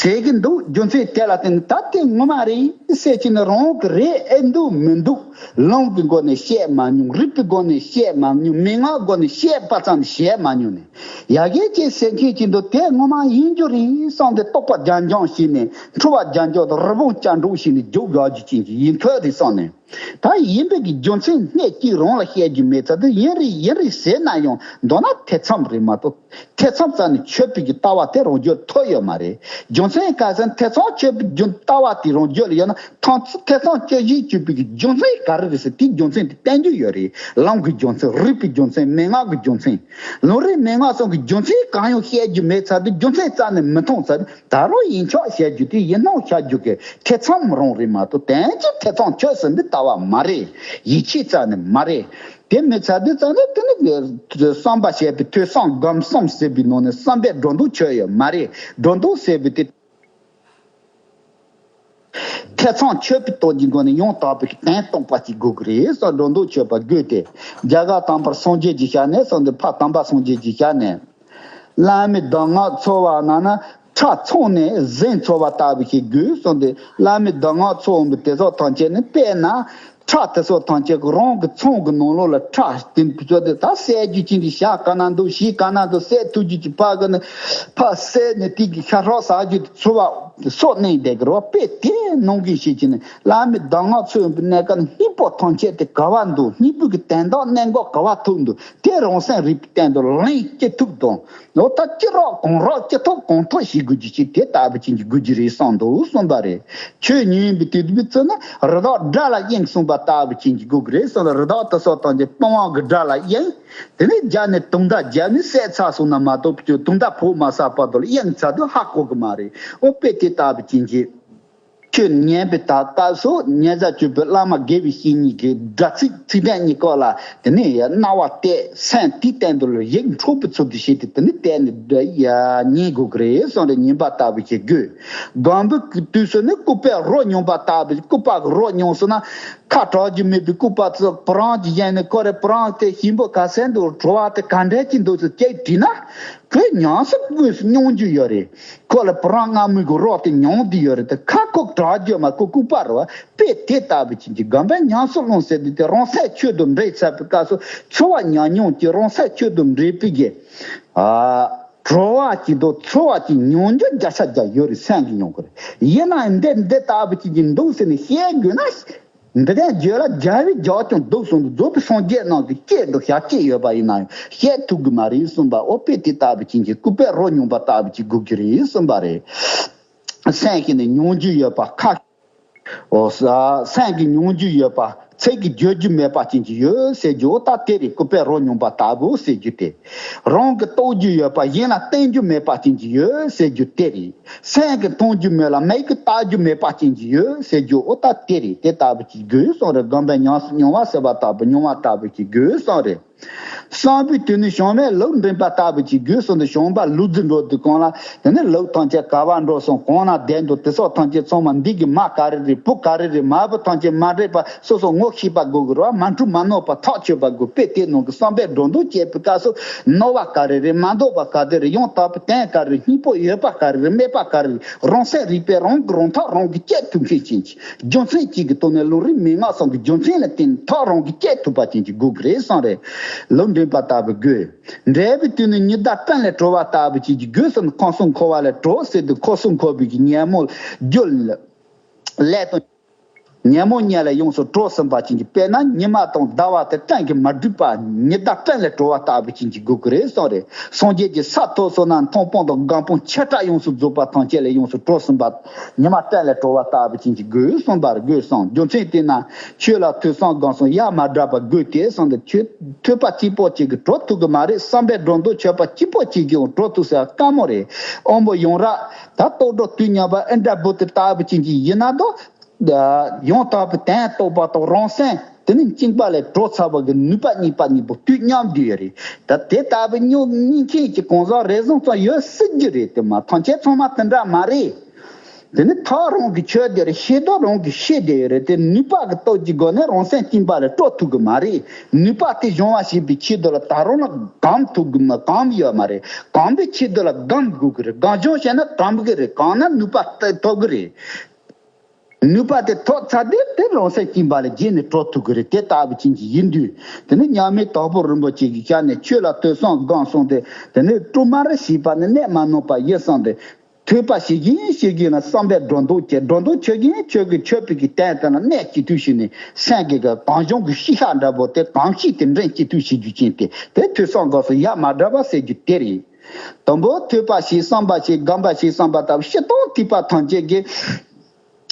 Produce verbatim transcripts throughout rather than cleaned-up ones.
དེ་གི་འདུག་རྒྱུ་མཚན་དེ་ལ་བརྟེན་ནས་ད་དེ་ངོ་མ་རེད་ཟེར་གྱི་ནི་རང་གི་རེད་ཨེ་འདུག་མི་འདུག་ལུང་གི་སྒོ་ནས་བཤད་མ་མྱོང་། རིགས་པའི་སྒོ་ནས་བཤད་མ་མྱོང་། མན་ངག་སྒོ་ནས་བཤད་པ་ཙམ་བཤད་མ་མྱོང་ནས། ཡ་གི་ཅེས་ཟེར་མཁན་གྱི་འདུག་དེ་ངོ་མ་ཡིན་རྒྱུ་རེད་བསམ་སྟེ་རྟོག་པ་རྒྱབ་འགྱངས་བྱས་ནས་འཁྲུལ་བ་རྒྱབ་འགྱངས་དང་རི་བོང་ཅལ་འདྲོགས་བྱས་ནས་རྒྱུག་ཡག་རྒྱུ་ཅན་གྱི་ཡིན་ཐོས་རེད་བསམ་ནས། ད་ཡིན་པའི་གི་རྒྱུ་མཚན་སྣེ་གཅིག་རང་ལ་བཤད་རྒྱུ་མེད་ཚར་དུས་ཡིན་རེད་ཡིན་རེད་ཟེར་ན་ཡང་མདོར་ན་ཐེ་ཚོམ་རེད་མ་གཏོགས། ཐེ་ཚོམ་རྩ་ནས་ཆོད་པའི་གི་ལྟ་བ་དེ་རང་རྒྱུད་ཐོབ་ཡོད་མ་རེད། རྒྱུ་མཚན་ག་ཟེར་ན་ཐེ་ཚོམ་ཆོད་པའི་རྒྱུ་ལྟ་བ་དེ་རང་རྒྱུད་ལ་ཡོད་ན་ཐང་ཐེ་ཚོམ་ཆོད་བཞིན་གྱུར་པའི་གི་རྒྱུ་མཚན་ག་རེ་རེད་ཟེར་དེའི་རྒྱུ་མཚན་དེ་བསྟན་རྒྱུ་ཡོད་རེད། ལུང་གི་རྒྱུ་མཚན། རིགས་པའི་རྒྱུ་མཚན། མན་ངག་གི་རྒྱུ་མཚན། ལུང་རིགས་མན་ངག་གསུམ་གྱི་རྒྱུ་མཚན་གང་ཡང་བཤད་རྒྱུ་མེད་ཚར་དུས་རྒྱུ་མཚན་རྩ་ནས་མི་མཐོང་ཚར་དུས་ད་རུང་ཡིན་ཆོག་བཤད་རྒྱུ་དེ་ཡིན་སྣང་བྱ་རྒྱུ་གི་ཐེ་ཚོམ་རང་རེད་མ་གཏོགས་དོན་གྱི་ཐེ་ཚོམ་ཆོད་ཟིན་པའི་ལྟ་བ་མ་རེད། ཡིད་ཆེས་རྩ་ནས་མ་རེད། དེ་མི་ཚར་དུས་ཙམ་ནས་དེ་ནི་བསམ་པ་བྱས་པའི་ཐོས་བསམ་སྒོམ་གསུམ་ཟེར་བའི་ནང་ནས་བསམ་པའི་སྒྲོ་འདོགས་ཆོད་ཡོད་མ་རེད། སྒྲོ་འདོགས་ཟེར་བའི་དེ། ཐེ་ཚོམ་ཆོད་པའི་སྟོབས་ཀྱི་སྒོ་ནས་ཡང་དག་པའི་དོན་རྟོགས་པ་ཅིག་དགོས་ཀྱི་རེད་བསམ་སྒྲོ་འདོགས་ཆོད་པ་དགོས་ཏེ། རྒྱ་གར་དང་པོར་སངས་རྒྱས་ཀྱི་ཞལ་ནས་གསུངས་ཏེ་ཕ་དམ་པ་སངས་རྒྱས་ཀྱི་ཞལ་ནས། བླ་མའི་གདམས་ངག་འཚོལ་བ་ན་ན་ཁྲག་ཚང་ནས་གཟན་འཚོལ་བ་ལྟ་བུ་ཞིག་དགོས་གསུངས་ཏེ། བླ་མའི་གདམས་ངག་འཚོལ་འོང་བའི་དེ་ཚོ་ཐམས་ཅད་ནི་དཔེར་ན། ཁྲག་དེ་ཚོ་ཐམས་ཅད་ཀྱི་རང་གི་ཚང་གི་ནང་ལོགས་ལ་ཁྲག་དེ་ཚོ་དེ་ད་བསད་རྒྱུ་ཅན་གྱི་ཞག་ག་ན་འདུག་ཞིག་ག་ན་འདུག་བསད་ཐུབ་རྒྱུ་ཅིག་ཕ་གི་ནི་ཕ་བསད་ནས་དེ་གི་ཤ་ཧྲག་ཟ་རྒྱུ་དེ་འཚོལ་བ་སོགས་གནང་བསྡད་ཀྱི་རེད་བ། དཔེ་དེ་གནང་གི་ཞིག་ཅིག་ནི་བླ་མའི་གདམས་ངག་འཚོལ་ཡོང་པའི་གནས་སྐབས་ནི་སྙིང་པོ་ཐམས་ཅད་དེ་ག་བ་འདུག་སྙིང་པོ་གི་དོན་དག་གནད་འགག་ག་བ་ཐུག་འདུག་དེ་རང་སེམས་རིག་པའི་སྟེང་དུ་ལན་སྐྱེ་ཐུབ་དང་། ལོ་ལྟར་ཅི་རག་གང་རག་ཅི་ཐོབ་གང་ཐོབ་ཞིག་དགོས་རྒྱུ་ཅིག་དེ་ལྟ་བུ་ཅན་གྱི་དགོས་རྒྱུ་རེད་བསམ་འདུག་གསུངས་པ་རེད། ཆོས་ཉན་པའི་དུས་དུས་ཚོད་ན་རི་དྭགས་དགྲ་ལ་གཡེང་གསུངས་པ་ལྟ་བུ་ཅན་གྱི་དགོས་ཀྱི་རེད་བསམ་ལ་རི་དྭགས་དེ་ཚོ་ཐམས་ཅད་སྤང་བ་གི་དགྲ་ལ་གཡེང་། དེ་ནས་རྒྱབ་ནས་དུང་མདའ་བརྒྱབ་ནས་བསད་ཚར་སོང་ན་མ་གཏོགས་ཀྱི་དུང་མདའ་ཕོག་མ་ཚར་བར་དུ་ལ་གཡེང་ཚར་དུས་ཧ་གོ་གི་མ་རེད། ཨོ་དཔེ་དེ་ལྟ་བུ་ཅན་གྱི། ཁྱོད་ཉན་པའི་ད་སྐབས་སུ་ཉན་བྱ་སྤྱོད་པའི་བླ་མ་དགེ་བའི་བཤེས་གཉེན་གྱི་སྒྲ་ཚིག་ཚིག་དོན་གཉིས་ཀ་ལ་དེ་ནས་རྣ་བ་གཏད་སེམས་དེའི་སྟེང་དུ་ལ་ཡིད་འཕྲོག་པའི་ཚུལ་དུ་བྱས་ཏེ་དེ་ནས་གཏད་ནས་ཉན་དགོས་ཀྱི་རེད་བསམ་རེད། ཉན་པ་ལྟ་བུ་བྱེད་དགོས། སྒོམ་པའི་དུས་སུ་ནི་ལྐུགས་པས་རོ་མྱོང་པ་ལྟ་བུ་ལྐུགས་པ་གི་རོ་མྱོང་སོང་ན་ཁ་གྲག་རྒྱུ་མེད་པའི་ལྐུགས་པ་ཚོ་བུ་རང་གི་གཞན་ནས་ཁོ་རེ་བུ་རང་དེ་ཞིམ་པོ་ག་ཚད་འདུག་བྲོ་བ་དེ་ག་འདྲས་ཀྱི་འདུག་ཟེར་ཅིག་དྲིས་ན། ཁོས་ཉམས་སུ་དངོས་སུ་མྱོང་རྒྱུ་ཡོད་རེད། ཁོ་ལ་བུ་རང་སྔ་མོའི་གི་རོ་དེ་མྱོང་བསྡད་ཡོད་རེད་དེ་ཁ་ཁོག་གྲག་རྒྱུ་མ་ཁོ་ལྐུགས་པ་རེད་བ། དཔེ་དེ་ལྟ་བུ་ཅན་གྱི་སྒོམ་པས་ཉམས་སུ་བླངས་ཟེར་དུས་དེ་རང་སེམས་ཆོས་དང་འདྲེས་ཚར་བའི་སྐབས་སུ་ཚོར་བ་ཉམས་མྱོང་གི་རང་སེམས་ཆོས་དང་འདྲེས་པའི་གི་ཨ་བྲོ་བ་ཅིག་དང་ཚོར་བ་ཅིག་མྱོང་རྒྱུ་བརྒྱ་ཆ་བརྒྱ་ཡོད་རེད། སེམས་ཀྱིས་མྱོང་གི་རེད། ཡིན་ནའང་འདི་འདི་ལྟ་བུ་ཅན་གྱི་འདུག་ཟེར་ནས་བཤད་དགོས་ན། འདི་དོན་བརྗོད་ལ་རྒྱལ་བའི་རྒྱགས་ཀྱང་སྡུག་གསུངས་འདུག་རྫོགས་པའི་སངས་རྒྱས་རྣམས་ཀྱི་སྐད་དུ་ཞལ་གཅིག་ཡོད་པ་ཡིན་ན་ཡང་བཤད་ཐུབ་ཀྱི་མ་རེད་གསུངས་པ། ཨོ་དཔེ་དེ་ལྟ་བུ་ཅན་གྱི་ལྐུགས་པས་རོ་མྱོང་པ་ལྟ་བུ་ཅིག་དགོས་ཀྱི་རེད་གསུངས་པ་རེད། སེམས་ཀྱི་ནི་མྱོང་རྒྱུ་ཡོད་པ་ཁ། ཨོ་ས་སེམས་ཀྱི་མྱོང་རྒྱུ་ཡོད་པ་ཚིག་གིས་བརྗོད་རྒྱུ་མེད་པ་ཅན་གྱི་ཡོད་ཟེར་རྒྱུ་ཨོ་ད་དེ་རེད། ལྐུགས་པས་རོ་མྱོང་པ་ལྟ་བུ་ཟེར་རྒྱུ་དེ། རང་གིས་རྟོགས་རྒྱུ་ཡོད་པ་གཞན་ལ་བསྟན་རྒྱུ་མེད་པ་ཅན་གྱི་ཡོད་ཟེར་རྒྱུ་དེ་རེད། སེམས་ཀྱིས་མཐོང་རྒྱུ་མེད་ལ་མིག་གིས་བལྟ་རྒྱུ་མེད་པ་ཅན་གྱི་ཡོད་ཟེར་རྒྱུ་ཨོ་ད་དེ་རེད། དེ་ལྟ་བུ་ཅིག་དགོས་གསུངས་རེད། སྒོམ་པས་ཉམས་སུ་མྱོང་བ་ཟེར་བ་ལྟ་བུ་མྱོང་བ་ལྟ་བུ་ཅིག་དགོས་གསུངས་རེད། བསམ་པའི་དུས་ནི་བྱམས་མས་ལུགས་འདྲེན་པ་ལྟ་བུ་ཅིག་དགོས་གསུངས་ཏེ་བྱམས་པ་ལུག་རྫི་འགྲོ་དུས་གང་ལ་དེ་ནི་ལུག་ཐམས་ཅད་ག་བ་འགྲོ་སོང་གང་ན་བསྡད་འདུག་དེ་སོགས་ཐམས་ཅད་ཚང་མ་འདི་གི་མ་ག་རེ་རེད་བུ་ག་རེ་རེད་མ་བུ་ཐམས་ཅད་མ་འདྲེས་པ་སོ་སོ་ངོ་ཤེས་པ་དགོས་ཀྱི་རེད་བ། མ་འཁྲུལ་མ་ནོར་བ་ཐག་ཆོད་པ་དགོས། དཔེ་དེ་ནང་གི་བསམ་པའི་སྒྲོ་འདོགས་བཅད་པའི་སྐབས་སུ་ནོར་བ་ག་རེ་རེད་མ་ནོར་བ་ག་དེ་རེད་ཡང་དག་པའི་དོན་ག་རེ་རེད་སྙིང་པོ་ཡོད་པ་ག་རེ་རེད་མེད་པ་ག་རེ་རེད་རང་སེམས་རིག་པས་རང་གི་རང་ཐག་རང་གིས་བཅད་ཐུབ་མཁན་ཅན་གྱི་རྒྱུ་མཚན་གཅིག་གི་ཐོག་ནས་ལུང་རིགས་མན་ངག་གསུམ་གྱི་རྒྱུ་མཚན་ལ་བརྟེན་ཐག་རང་གིས་བཅད་ཐུབ་པ་ཅན་གྱི་དགོས་ཀྱི་རེད་བསམ་རེད། ལུགས་འདྲེན་པ་ལྟ་བུ་དགོས། འདྲེས་པའི་དུས་ནི་ཉི་ཟླ་སྤྲིན་ལས་གྲོལ་བ་ལྟ་བུ་ཅན་གྱི་དགོས་སམ་ཁམས་གསུམ་འཁོར་བ་ལས་གྲོལ་ཟེར་དུས་ཁམས་གསུམ་འཁོར་བའི་གི་ཉོན་མོངས་རྒྱུ་ལས་དང་། ཉོན་མོངས་ཉེ་ལས་ཡོངས་སུ་གྲོལ་ཟིན་པ་ཅན་གྱི་དཔེར་ན་ཉི་མ་དང་ཟླ་བ་དེ་སྤྲིན་གྱིས་མ་གྲུབ་པ་ཉི་ཟླ་སྤྲིན་ལས་གྲོལ་བ་ལྟ་བུ་ཅན་གྱི་དགོས་ཀྱི་རེད་གསུངས་རེད། སངས་རྒྱས་ཀྱི་ས་ཐོབ་སོང་ན་མཐོང་སྤང་དང་སྒོམ་སྤང་ཆེ་ཕྲ་ཡོངས་སུ་རྫོགས་པ་ཐམས་ཅད་ལས་ཡོངས་སུ་གྲོལ་ཟིན་པ་ཉི་མ་སྤྲིན་ལས་གྲོལ་བ་ལྟ་བུ་ཅན་གྱི་དགོས་གསུངས་པར་དགོས་གསུངས། རྒྱུ་མཚན་དེས་ན་ཆོས་ལ་ཐོས་བསམ་སྒོམ་གསུམ་ཡ་མ་བསྒྲགས་པ་དགོས་ཏེ་གསུངས་ཏེ་ཆོས་ཐོས་པ་གཅིག་པོ་གཅིག་གིས་གྲོལ་ཐུབ་ཀྱི་མ་རེད། བསམ་པའི་སྒྲོ་འདོགས་ཆོད་པ་གཅིག་པོ་གཅིག་གིས་ཡང་གྲོལ་ཐུབ་ཟེར་དཀའ་མོ་རེད། དབང་པོ་ཡུངས་ར་ད་རྟོགས་གྲོལ་དུས་མཉམ་པ་ཨིནྡྲ་བྷུ་ཏི་ལྟ་བུ་ཅན་གྱི་ཡིན་ན་དོ། ཡང་དག་པའི་དོན་རྟོགས་པ་དང་རང་སེམས་དེ་ནི་བཅིངས་པ་ལས་གྲོལ་ཚར་བ་གི་ནུས་པ་གཉིས་པ་གཉིས་པོ་དུས་མཉམ་དུ་ཡོད་རེད། ད་དེ་ལྟ་བུ་སྙིང་སྙིང་ཁྱེད་ཀྱི་གང་ཟག་རེ་ཟུང་ཙམ་ཡོད་སྲིད་རྒྱུ་རེད་དེ་མ་ཐམས་ཅད་ཚང་མ་དེ་འདྲ་མ་རེད། དེ་ནི་ཐག་རང་གི་ཆོད་དེ་རེད། ཤེས་རྟོགས་རང་གི་ཤེས་དེ་ཡོད་རེད། དེ་ནུས་པ་གི་སྟོབས་ཀྱི་སྒོ་ནས་རང་སེམས་གཅིག་པ་ལ་སྤྲོ་ཐུབ་གི་མ་རེད། ནུས་པ་དེ་སྦྱོང་བ་བྱེད་པའི་ཆེད་དུ་ལ་ད་རུང་ལ་གོམས་ཐུབ་གི་མ་གོམས་ཡོད་མ་རེད། གོམས་པའི་ཆེད་དུ་ལ་གོམས་དགོས་གི་རེད། གོམས་སྦྱོང་བྱས་ན་གོམས་གི་རེད། གོམས་ན་ནུས་པ་ཐོབ་གི་རེད། ནུས་པ་དེ་ཐོབ་ཚར་དུས་དེ་རང་སེམས་གཅིག་པ་ལ་རྗེས་ནས་སྤྲོ་ཐུབ་གི་རེད། དེ་ལྟ་བུ་ཅན་གྱི་ཡིན་དུས། དེ་ནི་མཉམ་མེད་དྭགས་པོ་རིན་པོ་ཆེ་གི་ཞལ་ནས་ཆོས་ལ་ཐོས་བསམ་སྒོམ་གསུམ་དེ། དེ་ནི་སྤྲོ་མ་རེ་བྱས་པ་ནི་གནད་མ་ནོར་པ་ཡིན་བསམ་སྟེ། ཐོས་པ་བྱེད་ཀྱིན་བྱེད་ཀྱིན་ལ་བསམ་པའི་སྒྲོ་འདོགས་བཅད། སྒྲོ་འདོགས་ཆོད་ཀྱིན་ཆོད་ཀྱིན་ཆོད་པའི་གི་དོན་དེ་ལ་གནད་ཅིག་ཏུ་ཞིག་ནས་སེམས་ཀྱི་གི་གོམས་སྦྱོང་གི་ཤེས་བྱ་འདྲ་པོ་དེ་གོམས་གཤིས་དེ་འདྲེན་ཅིག་ཏུ་བྱེད་རྒྱུ་ཅན་དེ་དེ་ཐོས་བསམ་སྒོམ་གསུམ་ཡ་མ་བསྒྲགས་པ་ཟེར་རྒྱུ་དེ་རེད། དང་པོ་ཐོས་པ་བྱས་བསམ་པ་བྱས་སྒོམ་པ་བྱས་བསམ་པ་ལྟ་བུ་སྤྱིར་བཏང་ཐོས་པ་ཐམས་ཅད་ཀྱི་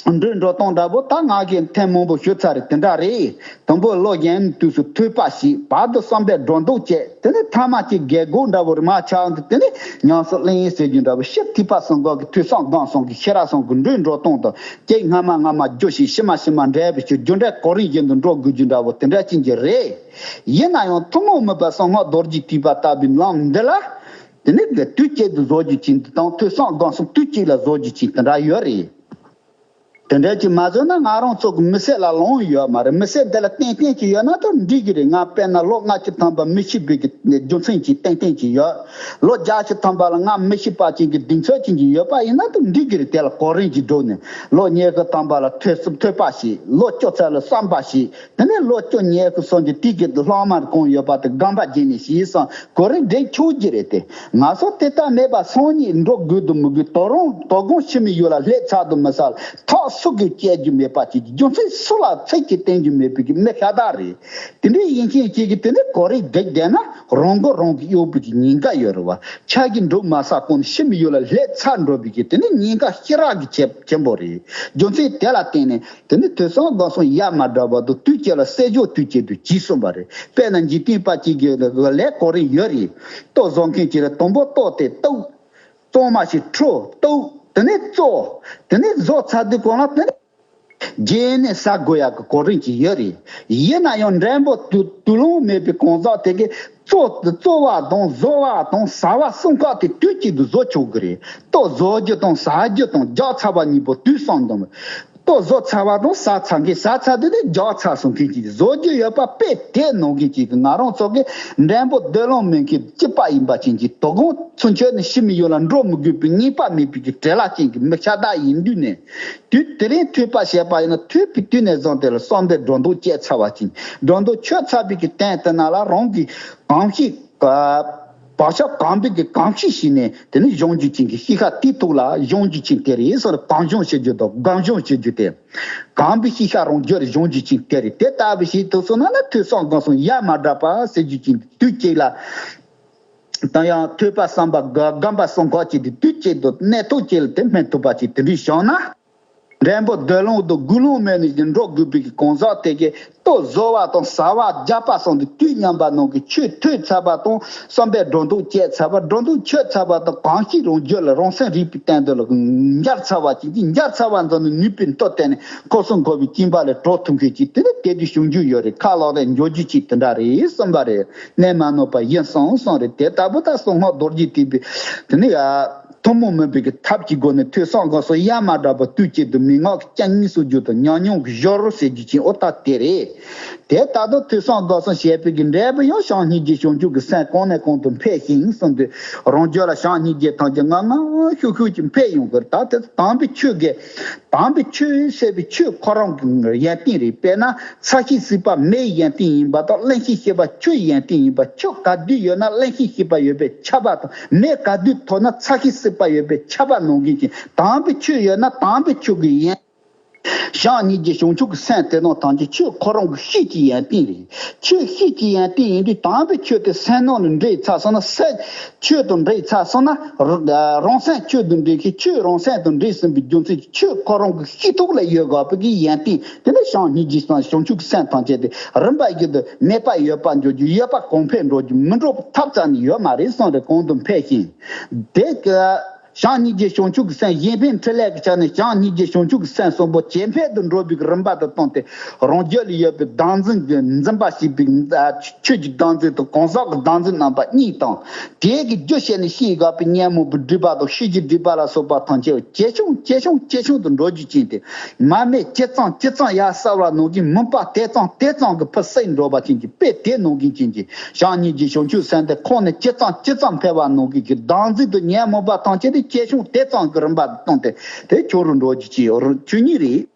འགྲོས་འགྲོ་སྟངས་འདྲ་པོ་ད་ང་གིས་ཐེངས་མང་པོ་ཞུས་ཚར་རེད། དེ་འདྲ་རེད། དང་པོ་བློ་གཞན་དུས་སུ་ཐོས་པ་བྱས། བར་དུ་བསམ་པའི་སྒྲོ་འདོགས་བཅད། དེ་ནས་ཐ་མ་གཅིག་རྒད་གོག་འདྲ་པོ་རེད་མ་ཆགས་འདུག་དེ་ནས་ཉམས་སུ་ལེན་ཟེར་རྒྱུ་འདྲ་པོ་ཕྱིར་ཐོས་པ་གསུམ་འགོག་གི་ཐོས་བསམ་སྒོམ་གསུམ་གྱི་ཤེས་རབ་གསུམ་གྱི་འགྲོས་འགྲོ་སྟངས་དང་གཅིག་སྔ་མ་སྔ་མ་རྒྱུ་ཞིག་ཕྱི་མ་ཕྱི་མ་འབྲས་བུ་ཞིག་རྒྱུ་འབྲས་གོ་རིམ་བཞིན་དུ་འགྲོ་དགོས་རྒྱུ་འདྲ་པོ་དེ་འདྲ་ཅན་གྱི་རེད། ཡིན་ན་ཡང་ཐུན་མོང་མིན་པ་གསང་སྔགས་རྡོ་རྗེ་ཐེག་པ་ལྟ་བུའི་ལམ་འདི་ལ། དེ་ནི་དུས་གཅིག་ཏུ་བཟོ་རྒྱུ་ཅན་དང་ཐོས་བསམ་སྒོམ་གསུམ་དུས་གཅིག་ལ་བཟོ་རྒྱུ་ཅན་དེ་འདྲ་ཡོད་རེད། དེ་འདྲ་ཅིག་མ་བཟོས་ན་ང་རང་ཚོ་གི་མི་ཚེ་ལ་ལོང་ཡོད་མ་རེད། མི་ཚེ་འདི་ལ་ཏན་ཏན་ཅིག་ཡོད་ན་ད་འགྲིག་གི་རེད། ང་དཔེར་ན་ལོ་ལྔ་བཅུ་ཐམ་པ་མི་ཤི་བའི་གི་རྒྱུ་མཚན་ཅིག་ཏན་ཏན་ཅིག་ཡོད། ལོ་བརྒྱད་ཅུ་ཐམ་པ་ལ་ང་མི་ཤི་བ་ཅན་གྱི་གདེང་ཚོད་ཅན་གྱི་ཡོད་པ་ཡིན་ན་ད་འགྲིག་གི་རེད། དེ་ལ་གོ་རིམ་གྱི་འགྲོ་ནས་ལོ་ཉི་ཤུ་ཐམ་པ་ལ་ཐོས་བསམ་ཐོས་པ་བྱས། ལོ་བཅུ་ཚར་ལ་བསམ་པ་བྱས། དེ་ནས་ལོ་བཅུ་ཉི་ཤུ་སོང་རྒྱུ་དེ་གི་ལྷག་མ་གང་ཡོད་པ་དེ་སྒོམ་པ་བརྒྱུད་ནས་བྱས་སོང་གོ་རིམ་འགྲིག་ཆོག་གི་རེད་དེ། ང་ཚོ་དེ་ལྟར་མེད་པ་སང་ཉིན་འགྲོ་དགོས་དུ་མི་དགོས་དོ་རུང་དོ་དགོང་ཕྱི་མི་ཡུལ་ལ་སླེབས་ཚར་དུ་མི་ཚར་ཐག་སུ་གིས་བཅད་རྒྱུ་མེད་པ་ཅིག་རྒྱུ་མཚན་སུ་ལ་ཚིག་གིས་བསྟན་རྒྱུ་མེད་པའི་གི་མི་ཤ་སྟག་རེད། དེ་འདྲའི་ཡིན་མཁན་ཅིག་གིས་དེ་ནས་གོ་རིམ་འགྲིག་བསྡད་ན་རང་མགོ་རང་གིས་གཡོག་པའི་གི་ཉེན་ཁ་ཡོད་རེད་བ། ཆ་གི་འགྲོ་མ་ས་གོང་ནས་ཕྱི་མི་ཡུལ་ལ་སླེབས་ཚར་འགྲོ་བའི་གི་དེ་ནས་ཉེན་ཁ་ཞེ་དྲག་གི་ཆེ་ཆེན་པོ་རེད། རྒྱུ་མཚན་དེ་ལ་བརྟེན་ནས། དེ་ནི་ཐོས་བསམ་སྒོམ་གསུམ་ཡ་མ་བསྒྲགས་བར་དུ་དུས་གཅིག་ལ་སྲོལ་རྒྱུན་དུས་གཅིག་ཏུ་གྱིས་གསུངས་པ་རེད། དཔེར་ན་འཇིག་རྟེན་པ་གཅིག་གི་ལས་གོ་རིམ་ཡོད་རེད། ལྟོ་བཟོ་མཁན་གཅིག་ལ་དང་པོ་ལྟོ་དེ་བཏུག་གཙང་མ་ཞིག་འཁྲུ་བཏུག་དེ་ནས་བཙོ། དེ་ནས་བཟོ་ཚར་དུས་གང་ལ་དེ་ནས་རྗེས་ནས་ཟ་དགོས་ཡག་གི་གོ་རིམ་གཅིག་ཡོད་རེད། ཡིན་ན་ཡང་འགྲེང་བུ་དུ་དུ་ལོང་མེད་པའི་གང་ཟག་དེ་གས་བཙོ་བཙོ་བ་དང་བཟོ་བ་དང་ཟ་བ་གསུམ་ཀ་དེ་དུས་གཅིག་ཏུ་བཟོ་ཆོག་གི་རེད། ལྟོ་བཟོ་རྒྱུ་དང་ཟ་རྒྱུ་དང་རྒྱག་ཚར་བ་གཉིས་པོ་དུས་གསུམ་དང་། ལྟོ་བཟོ་ཚར་བ་དང་ཟ་ཚར་མཁན། ཟ་ཚར་དུས་དེ་རྒྱག་ཚར་སོང་མཁན་གྱི་བཟོ་རྒྱུ་ཡོད་པ་དཔེ་དེ་ནང་གི་ཅིག་གི་ང་རང་ཚོ་གི་འགྲེང་བུ་དུ་ལོང་མེད་མཁན་སྐྱིད་པ་ཡིན་པ་ཅན་གྱི་དོ་དགོང་ཚུན་ཆད་ནས་ཕྱི་མི་ཡུལ་ལ་འགྲོ་མི་དགོས་པའི་ངེས་པ་མེད་པའི་གི་བྲེལ་བ་ཅན་གྱི་མི་ཤ་སྟག་ཡིན་དུས་ནས། དུས་དེ་རིང་ཐོས་པ་བྱས་པ་ཡིན་ན་ཐོས་པའི་དུས་ནས་བཟུང་དེ་ལ་བསམ་པའི་སྒྲོ་འདོགས་བཅད་ཚར་བ་ཅན། སྒྲོ་འདོགས་ཆོད་ཚར་བའི་གི་སྟེང་དེ་ན་ལ་རང་གི་གང་ཞིག་བག་ཆགས་གོམས་པའི་གི་གོམས་གཤིས་ཤིག་ནས་དེ་ནི་གཞུང་རྒྱུ་ཅན་གྱི་ཤེས་བྱ་དེའི་ཐོག་ལ་གཞུང་རྒྱུ་ཅན་དེ་རེད་ཟེར་གོམས་གཞུང་བྱེད་རྒྱུ་དང་སྒོམ་གཞུང་བྱེད་རྒྱུ་དེ། གོམས་པའི་ཤེས་བྱ་རང་རྒྱུ་རེད། གཞུང་རྒྱུ་ཅན་དེ་རེད། དེ་ལྟ་བུ་ཞིག་ཐུག་སོང་ན་ལ་ཐོས་བསམ་སྒོམ་གསུམ་ཡ་མ་བསྒྲགས་པ་ཟེར་རྒྱུ་ཅན་དུས་གཅིག་ལ། དང་ཡང་ཐོས་པ་བསམ་པ་སྒོམ་པ་གསུམ་ཀ་གཅིག་དེ་དུས་གཅིག་ཏུ་གནས་ཐོག་གཅིག་ལ་དེ་སྨིན་ཐུབ་པ་ཅིག་དེ་འདྲའི་བྱུང་ན། འགྲེང་བུ་དུ་ལོང་དང་དགུ་ལོང་མེད་ནས་ཀྱང་འགྲོ་དགོས་པའི་གང་ཟག་དེ་གས་ལྟོ་བཟོ་བ་དང་ཟ་བ་རྒྱག་པ་སོགས་འདི་དུས་མཉམ་པ་ནང་གི་ཆོས་ཐོས་ཚར་བ་དང་བསམ་པའི་སྒྲོ་འདོགས་བཅད་ཚར་བ། སྒྲོ་འདོགས་ཆོད་ཚར་བ་དང་གང་ཞིག་རང་རྒྱུད་ལ་རང་སེམས་རིག་པའི་སྟེང་དུ་ལ་འབྱར་ཚར་བ་ཅིག་འདི་འབྱར་ཚར་བ་འཛོམས་ནས་ནུས་པའི་མཐུ་བརྟན་ནས་འཁོར་གསུམ་འཁོར་བའི་སྐྱིན་པ་ལས་གྲོལ་ཐུབ་མཁན་ཅིག་དེ་ནི་དེ་དུས་བྱུང་རྒྱུ་ཡོད་རེད། ཁ་ལོག་རེད། འཇོག་རྒྱུ་ཅིག་དེ་འདྲ་རེད་གསུངས་པ་རེད། གནད་མ་ནོར་པ་ཡིན་གསུངས་གསུངས་རེད། དེ་ལྟ་བུ་ད་གསང་སྔགས་རྡོ་རྗེ་ཐེག་པའི་དེ་ནི་ཡ། ཐུན་མོང་མིན་པའི་གི་ཐབས་ཀྱི་སྒོ་ནས་ཐོས་བསམ་སྒོམ་གསུམ་ཡ་མ་བསྒྲགས་པར་དུས་གཅིག་ཏུ་མན་ངག་གི་སྤྱན་གཉིས་སུ་གྱུར་ཏོ། ཉམས་མྱོང་གི་ཞོར་ཟེར་རྒྱུ་ཅན་ཨོ་ད་དེ་རེད། དེ་ལྟར་དུ་ཐོས་བསམ་སྒོམ་གསུམ་བྱས་པའི་གི་འབྲས་བུ་ཡང་བྱམས་སྙིང་རྗེ་བྱང་ཆུབ་ཀྱི་སེམས་གོང་ནས་གོང་དུ་འཕེལ་ཞིང་གསུངས་ཏེ། རང་རྒྱུད་ལ་བྱམས་སྙིང་རྗེ་ཐམས་ཅད་ངང་ངམ་ཤུགས་ཤུགས་ཀྱིས་འཕེལ་ཡོང་གི་རེད། ད་དེ་དམ་པའི་ཆོས་ཀྱི་དམ་པའི་ཆོས་ཟེར་བའི་ཆོས་ཁོ་རང་གི་ཡོན་ཏན་རེད། དཔེར་ན་ཚ་ཤེས་སྲེད་པ་མེའི་ཡོན་ཏན་ཡིན་པ་དང་། བླང་ཤེས་ཤེས་པ་ཆུའི་ཡོན་ཏན་ཡིན་པ། ཆུ་ག་དུས་ཡོད་ན་བླང་ཤེས་ཤེས་པ་ཡོད་པས་ཁྱབ་པ་དང་། མེ་ག་དུས་མཐོ་ན་ཚ་ཤེས་སྲེད་པ་ཡོད་པས་ཁྱབ་པ་ནང་བཞིན་གྱི་དམ་པའི་ཆོས་ཡོད་ན་དམ་པའི་ཆོས་ཀྱི་ཡོན། བྱམས་སྙིང་རྗེ་བྱང་ཆུབ་ཀྱི་སེམས་དེ་དང་ཐམས་ཅད་ཆོས་ཁོ་རང་གི་ཤེས་ཀྱི་ཡོན་ཏན་རེད། ཆོས་ཤེས་ཀྱི་ཡོན་ཏན་ཡིན་དུས་དམ་པའི་ཆོས་དེ་སེམས་ནང་ལ་འདྲེས་ཚར་སོང་ན། སེམས་ཆོས་དང་འདྲེས་ཚར་སོང་ན། རང་སེམས་ཆོས་དང་འདྲེས་ཤིང་། ཆོས་རང་སེམས་དང་འདྲེས་ཟིན་པའི་རྒྱུ་མཚན་གྱིས་ཆོས་ཁོ་རང་གི་ཤེས་ཐུབ་ལ་ཡོད་དགོས་པའི་གི་ཡོན་ཏན་དེ་ནི་བྱམས་སྙིང་རྗེ་སེམས་བྱང་ཆུབ་ཀྱི་སེམས་ཐམས་ཅད་དེ་རིམ་པ་བཞིན་དུ་མེད་པ་ཡོད་པ་འགྱུར་རྒྱུ། ཡོད་པ་གོང་འཕེལ་འགྲོ་རྒྱུ། མི་འགྲོ་བ་ཐབས་རྩ་ནས་ཡོད་མ་རེད་གསུངས་ཏེ་གོང་དུ་འཕེལ་ཞིང་། དེ་ག་བྱང་སྙིང་རྗེ་བྱང་ཆུབ་ཀྱི་སེམས་གཞན་ཕན་འཕྲིན་ལས་ཀྱི་ཆ་ནས་བྱང་སྙིང་རྗེ་བྱང་ཆུབ་ཀྱི་སེམས་གསུམ་པོ་ཇེ་འཕེལ་དུ་འགྲོ་བའི་རིམ་པ་དུ་བཏང་སྟེ། རང་རྒྱུད་ལ་ཡོད་པའི་བདག་འཛིན་གྱི་འཛིན་པ་ཞེས་པའི་ཆོས་ཀྱི་བདག་འཛིན་དང་གང་ཟག་གི་བདག་འཛིན་རྣམ་པ་གཉིས་དང་། དེ་གི་རྒྱུ་བྱས་ནས་ཕྱིའི་དགག་པའི་ཉོན་མོངས་པའི་སྒྲིབ་པ་དང་ཤེས་བྱའི་སྒྲིབ་པ་ལ་སོགས་པ་ཐམས་ཅད་ཇེ་ཆུང་ཇེ་ཆུང་ཇེ་ཆུང་དུ་འགྲོ་རྒྱུ་ཅན་ཏེ། མར་མེ་ཇི་ཙམ་ཇི་ཙམ་ཡར་གསལ་བ་ནང་བཞིན་མུན་པ་དེ་ཙམ་དེ་ཙམ་གྱི་ཕར་སེལ་འགྲོ་བ་ཅན་གྱི་དཔེ་དེ་ནང་བཞིན་ཅན་གྱི་བྱང་སྙིང་རྗེ་བྱང་ཆུབ་སེམས་དེ་ཁོང་ནས་ཇི་ཙམ་ཇི་ཙམ་འཕེལ་བ་ནང་བཞིན་གྱི་བདག་འཛིན་དང་ཉོན་མོངས་པ་ཐམས་ཅད་དེ་ཇེ་ཆུང་དེ་ཙམ་གྱི་རིམ་པ་བཏང་སྟེ་དེ་ཆུང་རུ་འགྲོ་རྒྱུ་ཅན་ཆོས་ཉིད་རེད།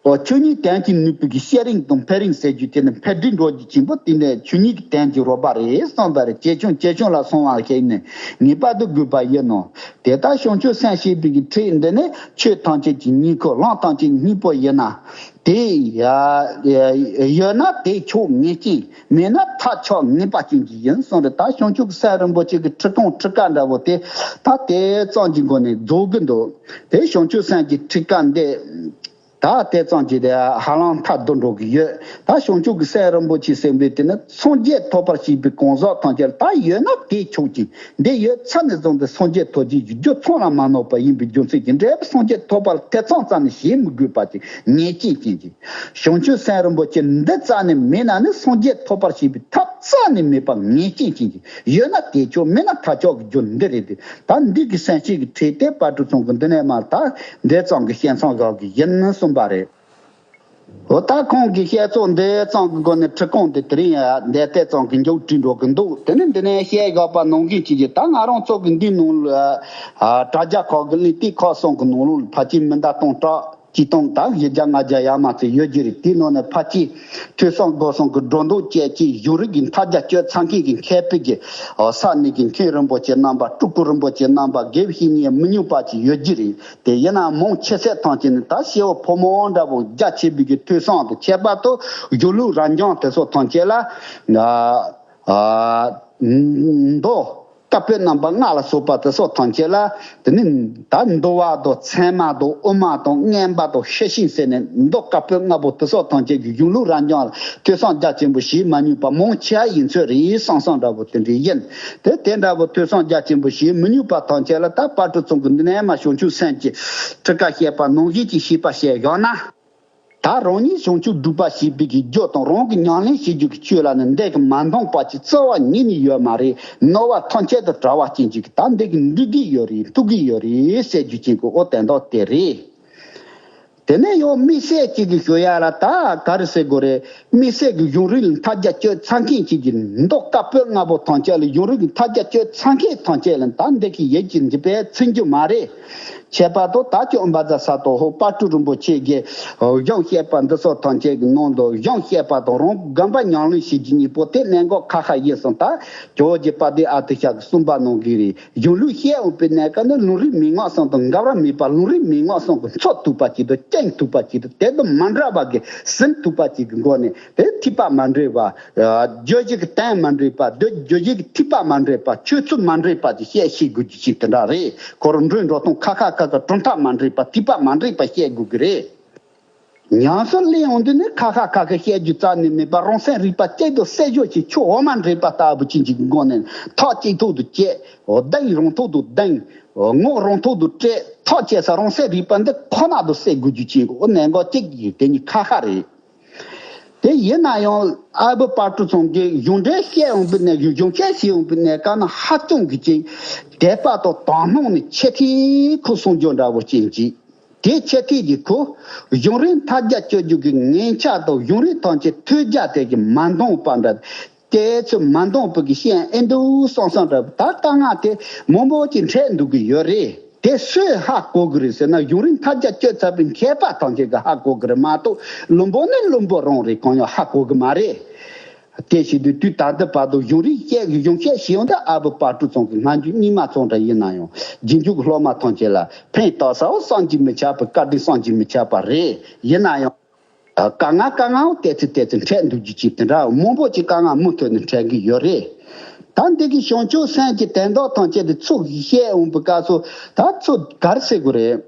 ཨོ་ཆོས་ཉིད་དོན་གྱི་ནུས་པའི་གི་ཤེས་རིག་དང་འཕེལ་རིམ་ཟེར་རྒྱུ་དེ་ནི་འཕེལ་འགྲིབ་འགྲོ་རྒྱུ་ཆེན་པོ་དེ་ནས་ཆོས་ཉིད་ཀྱི་དོན་གྱི་རོལ་པ་རེད་བསམ་པ་རེད། ཇེ་ཆུང་ཇེ་ཆུང་ལ་སོང་བ་ཞིག་ནི་ངེས་པར་དུ་དགོས་པ་ཡིན་ནོ། དེ་ལྟར་བྱང་ཆུབ་སེམས་ཞེས་པའི་གི་ཕྲད་འདི་ནི་ཆོས་ཐམས་ཅད་ཀྱི་སྙིང་ཁུ་ལམ་ཐམས་ཅད་སྙིང་པོ་ཡིན་ན། དེ་ཡ་ཡོད་ན་དེ་ཆོས་ངེས་ཅན། མེད་ན་ཐག་ཆོད་ངེས་པ་ཅན་གྱི་ཡིན་གསུངས་རེད། ད་བྱང་ཆུབ་ཀྱི་སེམས་རིན་པོ་ཆེ་གི་ཁྲི་སྟོང་ཁྲི་ཀ་འདྲ་བོ་དེ་ད་དེ་ཙམ་གྱི་སྒོ་ནས་རྫོགས་གི་འདུག་དེ་བྱང་ཆུབ་སེམས་ཀྱི་ཁྲི་ཀ་འདི། ད་དེ་ཙམ་གྱིས་དེ་ཧ་ལམ་མཐར་ཐུག་འགྲོ་གི་ཡོད། ད་བྱང་ཆུབ་ཀྱི་སེམས་རིན་པོ་ཆེ་ཟེར་བའི་དེ་ནི་སངས་རྒྱས་ཐོབ་པར་བྱེད་པའི་གང་ཟག་ཐམས་ཅད་ད་ཡོད་ན་དེ་ཆོག་ཅིང་། འདི་ཡོད་ཚད་ནས་བཟུང་སྟེ་སངས་རྒྱས་ཐོབ་བྱེད་ཀྱི་རྒྱུ་ཚང་ལ་མ་ནོར་བ་ཡིན་པའི་རྒྱུ་མཚན་གྱིས་འབྲས་བུ་སངས་རྒྱས་ཐོབ་པར་ཐེ་ཚོམ་རྩ་ནས་བྱེད་མི་དགོས་པ་ཅིག་ངེས་ཅན་ཅན་གྱི། བྱང་ཆུབ་སེམས་རིན་པོ་ཆེ་འདི་རྩ་ནས་མེད་ན་ནི་སངས་རྒྱས་ཐོབ་པར་བྱེད་པའི་ཐབས་རྩ་ནས་མེད་པ་ངེས་ཅན་ཅན་གྱི། ཡོད་ན་དེ་ཆོག་མེད་ན་ཐག་ཆོད་ཀྱི་རྒྱུ་འདི་རེད་དེ། ད་འདི་གི་སེམས་བསྐྱེད་ཀྱི་ཁྲིད་དེ་དཔལ་སྤྲུལ་ཚང་གི་འདི་ནས་མར་ད་འདི་ཙམ་གྱི་བཤད་མཚམས་བཞག་གི་ཡིན་གསུངས་པ་རེད། འོ་ད་ཁོང་གི་བཤད་ཚོགས་འདི་ཙམ་གྱི་སྒོ་ནས་ཁྲི་ཀོང་དེ་དེ་རིང་ཡང་འདི་ལྟའི་ཙམ་གྱི་མཇུག་བསྒྲིལ་འགྲོ་གི་འདུག་དེ་ནས་འདི་ནས་བཤད་དགོས་པ་ནང་བཞིན་བྱེད་ཀྱི། ད་ང་རང་ཚོ་གི་འདི་ནང་ལ་དྲ་རྒྱ་ཁག་གི་གླེང་སྟེགས་ཁག་གསུམ་གྱི་ནང་ལོགས་ལ་ཕལ་ཆེར་མི་འདྲ་སྟོང་ཕྲག་གཅིག་སྟོང་དང་བཞི་བརྒྱ་ལྔ་བརྒྱ་ཡར་མར་ཚད་ཡོད་ཀྱི་རེད། དེའི་ནང་ནས་ཕལ་ཆེར་ཐོས་བསམ་སྒོམ་གསུམ་གྱི་སྒྲོ་འདོགས་བཅད་ཀྱི་གཞུང་རིག་གི་མཐའ་རྒྱ་གཅོད་ཚར་མཁན་གྱི་མཁས་པའི་གི་ས་གནས་ཀྱི་མཁན་རིན་པོ་ཆེ་རྣམ་པ། སྤྲུལ་སྐུ་རིན་པོ་ཆེ་རྣམ་པ། དགེ་བའི་བཤེས་གཉེན་མི་ཉུང་བ་ཅིག་ཡོད་ཀྱི་རེད། དེ་ཡིན་ན་མང་ཆེ་ཤས་ཐམས་ཅད་ནི་ད་སྐྱེ་བོ་ཕོ་མོ་འདྲ་བོ་རྒྱ་ཆེ་བའི་གི་ཐོས་བསམ་དང་ཁྱད་པར་དུ་གཞུང་ལུགས་རབ་འབྱམས་དེ་ཚོ་ཐམས་ཅད་ལ་མདོ་བཀའ་པོད་རྣམ་པ་ལྔ་ལ་སོགས་པ་དེ་ཚོ་ཐམས་ཅད་ལ་དེ་ནི་ད་འདུལ་བ་དང་ཚད་མ་དང་དབུ་མ་དང་མངོན་པ་དང་ཤེར་ཕྱིན་ཟེར་ནས་མདོ་བཀའ་པོད་ལྔ་པོ་དེ་ཚོ་ཐམས་ཅད་ཀྱི་གཞུང་ལུགས་རབ་འབྱམས་ལ་ཐོས་བསམ་རྒྱ་ཆེན་པོ་བྱེད་མ་མྱོང་པ་མང་ཆེ་བ་ཡིན་ཚོད་རེད་བསམ་བསམ་འདྲ་བོ་དེ་འདྲ་ཡིན། དེ་དེ་འདྲ་བོ་ཐོས་བསམ་རྒྱ་ཆེན་པོ་བྱེད་མི་མྱོང་པ་ཐམས་ཅད་ལ་ད་དཔལ་སྤྲུལ་ཚང་གི་འདི་ནས་མར་བྱང་ཆུབ་སེམས་ཀྱི་ཁྲིད་ཀ་བཤད་པ་ནང་བཞིན་གྱི་བཤད་པ་བཤད་བཞག་ན། ད་རང་ཉིད་བྱང་ཆུབ་སྒྲུབ་པ་བྱེད་པའི་གི་རྒྱུ་དང་རང་གི་ཉམས་ལེན་བྱེད་རྒྱུ་གི་ཆོས་ལ་ནི་འདི་གི་མ་འདང་བ་ཅིག་རྩ་བ་ཉིད་ནས་ཡོད་མ་རེད། ནོར་བ་ཐམས་ཅད་དང་བྲལ་བ་ཅན་ཅིག་ད་འདི་གི་འགྲིག་གི་ཡོད་རེད། ཐུག་གི་ཡོད་རེད་ཟེར་རྒྱུ་ཅིག་གི་འོ་དོན་དག་དེ་རེད། དེ་ནས་ཡང་དམིགས་བསལ་གཅིག་གི་ཞུ་ཡ་ལ་ད་ག་རེ་ཟེར་དགོས་རེད། དམིགས་བསལ་གྱི་གཞུང་རིག་ལ་མཐའ་རྒྱ་གཅོད་ཚར་མཁན་གཅིག་གི་མདོ་བཀའ་པོད་ལྔ་པོ་ཐམས་ཅད་ལ་གཞུང་རིག་གི་མཐའ་རྒྱ་གཅོད་ཚར་མཁན་ཐམས་ཅད་ལ་ད་འདི་གི་ཡིད་ཀྱི་འཇིགས་པས་ཚིམ་རྒྱུ་མ་རེད། ཁྱད་པར་དུ་ད་ཁྱོད་འབའ་ཟ་ས་དོ་ཧོ་དཔལ་སྤྲུལ་རིན་པོ་ཆེ་གིས་གཞུང་བཤད་པ་འདི་ཚོ་ཐམས་ཅད་ཀྱི་ནང་དུ་གཞུང་བཤད་པ་དང་རང་གི་དགོངས་པ་ཉམས་ལེན་བྱེད་རྒྱུ་གཉིས་པོ་དེ་གནད་འགག་ཁ་ཁ་ཡིན་སོང་། ད་ཇོ་བོ་རྗེ་དཔལ་ལྡན་ཨ་ཏི་ཤ་གི་གསུངས་པ་ནང་བཞིན་རེད། གཞུང་ལུགས་བཤད་འོང་པའི་གནས་སྐབས་ནི་ལུང་རིགས་མན་ངག་གསུམ་དང་འགལ་བ་མེད་པ། ལུང་རིགས་མན་ངག་གསུམ་གྱིས་མཚོན་ཐུབ་པ་ཅིག་དང་བསྟན་ཐུབ་པ་ཅིག་དང་དེ་དང་མ་འདྲ་བ་གི་ཟིན་ཐུབ་པ་ཅིག་གི་སྒོ་ནས་དེ་ཐེག་པ་མ་འདྲེས་པ། བརྗོད་བྱེད་ཀྱི་དོན་མ་འདྲེས་པ། བརྗོད་བརྗོད་བྱེད་ཀྱི་ཐེག་པ་མ་འདྲེས་པ། ཆོས་ཚུལ་མ་འདྲེས་པ་ཅིག་བཤད་ཤེས་དགོས་རྒྱུ་ཅིག་དེ་འདྲ་རེད། ཁོ་རང་འགྲོ་འགྲོ་སྟངས་ཁ་ཁ་ཁ་ཁ་གྲུབ་མཐའ་མ་འདྲེས་པ། ཐེག་པ་མ་འདྲེས་པ་བཤད་དགོས་ཀྱི་རེད། ཉམས་སུ་ལེན་འོང་དུས་ནི་ཁ་ཁ་ཁ་ཁ་བཤད་རྒྱུ་རྩ་ནས་མེད་པ། རང་སེམས་རིག་པ་གཅིག་ཏུ་གསལ་བརྗོད་ཀྱི་ཆོས་འོ་མ་འདྲེས་པ་ལྟ་བུ་ཅན་གྱི་སྒོ་ནས་ཐག་གཅིག་ཐོག་ཏུ་བཅད། གདེང་རང་ཐོག་ཏུ་གདེང་། ངོ་རང་ཐོག་ཏུ་སྤྲད། ཐག་བཅད་ས་རང་སེམས་རིག་པ་འདི་ཁོ་ན་དུ་གསལ་དགོས་རྒྱུ་ཅན་གྱི་འོ་གནད་འགག་གཅིག་གི་དེ་ཉིད་ཁ་ཁ་རེད། དེ་ཡིན་ན་ཡང་ཨ་བུ་དཔལ་སྤྲུལ་ཚང་གིས་གཞུང་འགྲེལ་བཤད་འོང་པའི་གནས། གཞུང་བཤད་བྱེད་འོང་པའི་གནས་སྐབས་ན་ཧ་ཅང་གི་ཅིག་དད་པ་དང་དག་སྣང་ནས་ཆེ་མཐོང་ཁུ་སོང་རྒྱུ་འདྲ་བོ་ཅན་གྱི། དེ་ཆེ་མཐོང་གི་ཁུ་གཞུང་རིགས་མཐའ་རྒྱ་གཅོད་རྒྱུ་གི་ངན་ཆགས་དང་གཞུང་རིགས་ཐམས་ཅད་ཐོས་རྒྱ་དེ་གི་མ་འདང་བ་འདྲ། དེ་ཚོ་མ་འདང་བ་གི་ཤེས་ཨེ་འདུག་བསམ་བསམ་འདྲ། ད་དཀའ་ངལ་དེ་མང་པོ་ཅིག་འཕྲད་འདུག་གི་ཡོད་རེད། དེ་སུས་ཧ་གོ་གི་རེད་ཟེར་ན། གཞུང་རིགས་མཐའ་རྒྱ་གཅོད་ཚར་བའི་མཁས་པ་ཐམས་ཅད་ཀྱིས་ཧ་གོ་གི་རེད་མ་གཏོགས། བླུན་པོ་ནི་བླུན་པོ་རང་རེད། གང་ཡང་ཧ་གོ་གི་མ་རེད། དེ་བྱེད་དུས་དུས་ད་ལྟ་བར་དུ་གཞུང་རིགས་བཤད་གི་གཞུང་བཤད་བྱེད་ཡོང་དུས་ཨ་བུ་དཔལ་སྤྲུལ་ཚང་གི་སྔ་འགྱུར་རྙིང་མ་ཚང་འདྲ་ཡིན་ན་ཡང་། རྗེས་འཇུག་གི་སློབ་མ་ཐམས་ཅད་ལ་ཕན་བཏགས་ས་བོ་བསམ་གྱིས་མི་ཁྱབ་པའི་བཀའ་དྲིན་བསམ་གྱིས་མི་ཁྱབ་པ་རེད། ཡིན་ན་ཡང་། དཀའ་ངལ་དཀའ་ངལ་བོ་ཏོག་ཙམ་ཏོག་ཙམ་འཕྲད་འདུག་རྒྱུ་ཅིག་དེ་འདྲ་མང་པོ་ཅིག་དཀའ་ངལ་མུ་མཐུད་ནས་འཕྲད་ཀྱི་ཡོད་རེད། ད་འདི་གི་བྱང་ཆུབ་སེམས་ཀྱི་དོན་དག་ཐམས་ཅད་དེ་ཚུར་བཤད་འོང་པའི་སྐབས་སུ་ད་ཚུར་ག་རེ་ཟེར་དགོས་རེད།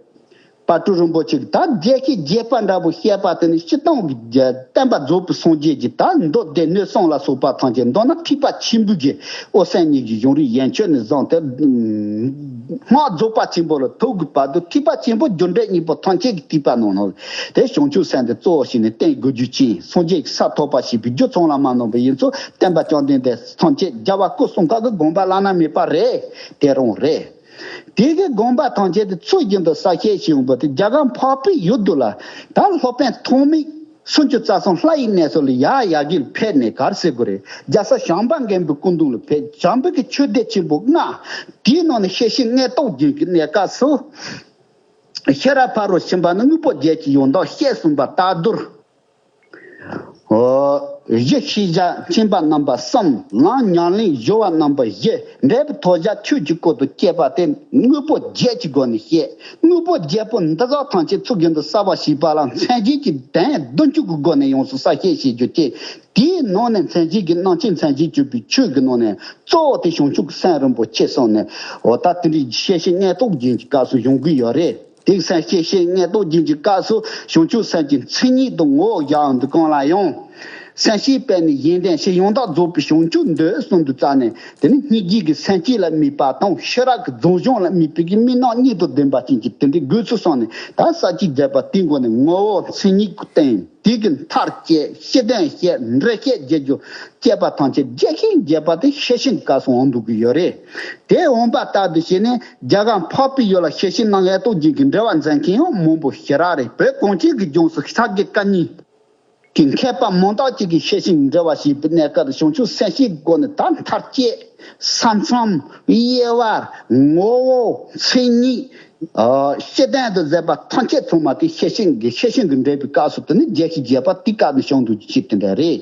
དཔལ་སྤྲུལ་རིན་པོ་ཆེ་གིས་ད་བརྒྱད་ཁྱི་བརྒྱད་པ་འདྲ་པོ་བཤད་པ་དེ་ནི་སྤྱིར་བཏང་གི་བསྟན་པ་རྫོགས་པའི་སངས་རྒྱས་ཀྱི་ད་མདོ་སྡེ་སྣོད་གསུམ་ལ་སོགས་པ་ཐམས་ཅད་མདོར་ན་ཐེག་པ་ཆེན་པོའི་གི་འོད་གསལ་ཉིད་ཀྱི་གཞུང་ལུགས་ཡན་ཆོད་ནས་བཟུང་སྟེ། སྔགས་རྫོགས་པ་ཆེན་པོ་ལ་ཐུག་དགོས་བར་དུ་ཐེག་པ་ཆེན་པོ་རྒྱུ་འབྲས་གཉིས་པོ་ཐམས་ཅད་ཀྱི་ཐེག་པ་ནང་ནང་དེ་བྱང་ཆུབ་སེམས་དེ་གཙོ་བོ་བྱས་ནས་བསྟེན་དགོས་རྒྱུ་ཅན། སངས་རྒྱས་ཀྱི་ས་ཐོབ་པ་ཞེས་པའི་རྒྱུ་ཚང་ལ་མ་ནོར་བ་ཡིན་ཚུལ་བསྟན་པ་བཅོམ་ལྡན་འདས་ཐམས་ཅད་རྒྱལ་བ་སྐུ་གསུམ་ཀ་གི་དགོངས་པ་བླ་ན་མེད་པ་རེད། དེ་རང་རེད། དེ་གི་དགོངས་པ་ཐམས་ཅད་དེ་ཚུལ་བཞིན་དུ་གསལ་བཤད་བྱེད་ཡོང་པ་དེ་རྒྱ་གར་འཕགས་པའི་ཡུལ་དུ་ལ་ད་སློབ་དཔོན་ཐོགས་མེད་སུམ་ཅུ་རྩ་གསུམ་ལྷ་ཡི་གནས་སུ་ལ་ཡར་ཡར་རྒྱས་ཕེབས་ནས་ག་རེ་ཟེར་དགོས་རེད། རྒྱལ་སྲས་བྱམས་པ་མགོན་པོའི་སྐུ་མདུན་ལ་ཕེབས། བྱམས་པའི་གི་ཆོས་སྡེ་ཆེན་པོ་ལྔ། དེའི་ནང་ནས་ཤེར་ཕྱིན་མངོན་རྟོགས་རྒྱན་གྱི་གནས་སྐབས་སུ། ཤེས་རབ་ཕ་རོལ་ཕྱིན་པ་ནི་དངོས་པོ་བརྒྱད་ཀྱི་ཡང་དག་བཤད་གསུངས་པ་ལྟར་དུ། གཞི་ཤེས་བྱ་མཁྱེན་པ་རྣམ་པ་གསུམ། ལམ་ཉམས་ལེན་སྦྱོར་བ་རྣམ་པ་བཞི། འབྲས་བུ་ཐོབ་བྱ་ཆོས་ཀྱི་སྐོར་དུ་བཤད་པ་སྟེ་དངོས་པོ་བརྒྱད་ཀྱི་སྒོ་ནས་བཤད། དངོས་པོ་བརྒྱད་པོ་འདི་དག་ཐམས་ཅད་ཚུལ་བཞིན་དུ་གསལ་བར་བྱེད་པ་ལ་མཚན་གཞི་གི་དོན་བདུན་ཅུ་གི་སྒོ་ནས་ཡོངས་སུ་གསལ་བཤད་བྱེད་རྒྱུ་སྟེ། དེའི་ནང་ནས་མཚན་གཞི་གི་རྣམ་མཁྱེན་མཚན་གཞི་གྱུར་པའི་ཆོས་ཀྱི་ནང་ནས་གཙོ་བོ་དེ་བྱང་ཆུབ་ཀྱི་སེམས་རིན་པོ་ཆེ་གསུངས་ནས། འོ་ད་དེ་འདྲའི་ཤེར་ཕྱིན་མངོན་རྟོགས་རྒྱན་གྱི་སྐབས་སུ་ཡོང་གི་ཡོད་རེད། དེ་གསལ་བཤད་ཤེར་ཕྱིན་མངོན་རྟོགས་རྒྱན་གྱི་སྐབས་སུ་བྱང་ཆུབ་སེམས་ཀྱི་མཚན་ཉིད་དུ་ངོ་བོ་བཞག་འདུག་གང་ལ་ཡང་། སེམས་ཤེས་པས་ནི་གཞན་དོན་ཕྱིར། ཡང་དག་རྫོགས་པའི་བྱང་ཆུབ་འདོད་གསུངས་འདུག་རྩ་ནས་དེ་ནི་སྙིང་རྗེ་གི་སེམས་བསྐྱེད་ལ་དམིགས་པ་དང་ཤེས་རབ་ཀྱི་རྫོགས་བྱང་ལ་དམིགས་པའི་གི་དམིགས་རྣམ་གཉིས་དང་ལྡན་པ་ཅན་གྱི་དེ་འདྲའི་དགོས་ཚུལ་གསུངས་ནས། ད་ས་བཅད་བརྒྱད་པ་དེའི་སྒོ་ནས་ངོ་བོ་མཚན་ཉིད་ཀྱི་སྟེང་། དེ་གི་མཐར་བཅད། ཕྱི་དོན་བཤད། འབྲེལ་བཤད་བརྒྱད་ཀྱང་བཅད་པ་ཐམས་ཅད་བརྒྱད་ཤིང་བརྒྱད་པ་དེ་ཤེར་ཕྱིན་གྱི་སྐབས་སུ་འོང་འདུག་གི་ཡོད་རེད། དེ་འོང་པ་ལྟར་དུ་བྱས་ནས་རྒྱ་གར་འཕགས་པའི་ཡུལ་ལ་ཤེར་ཕྱིན་ནམ་མངོན་རྟོགས་རྒྱན་གྱི་འགྲེལ་པ་མཛད་མཁན་ཡང་མང་པོ་ཞེ་དྲག་རེད། བོད་གངས་ཅན་གྱི་ལྗོངས་སུ་ས་དགེ་བཀའ་རྙིང་གི་མཁས་པ་མང་དག་ཅིག་གིས་ཤེར་ཕྱིན་གྱི་འགྲེལ་པ་ཞེས་པའི་གནས་སྐབས་སུ་བྱང་ཆུབ་སེམས་བསྐྱེད་སྒོ་ནས་ད་མཐར་བཅད། ས་མཚམས། དབྱེ་བ། ངོ་བོ། མཚན་ཉིད། ཨ། ཕྱི་དོན་དུ་མཛད་པ་ཐམས་ཅད་ཚང་མ་དེ་ཤེར་ཕྱིན་གྱི་ཤེར་ཕྱིན་གྱི་འགྲེལ་པའི་སྐབས་སུ་དེ་ནི་བརྒྱད་ཤིང་བརྒྱད་པ་དེ་སྐབས་ནས་བྱུང་འདུག་ཅེས་དེ་འདྲ་རེད།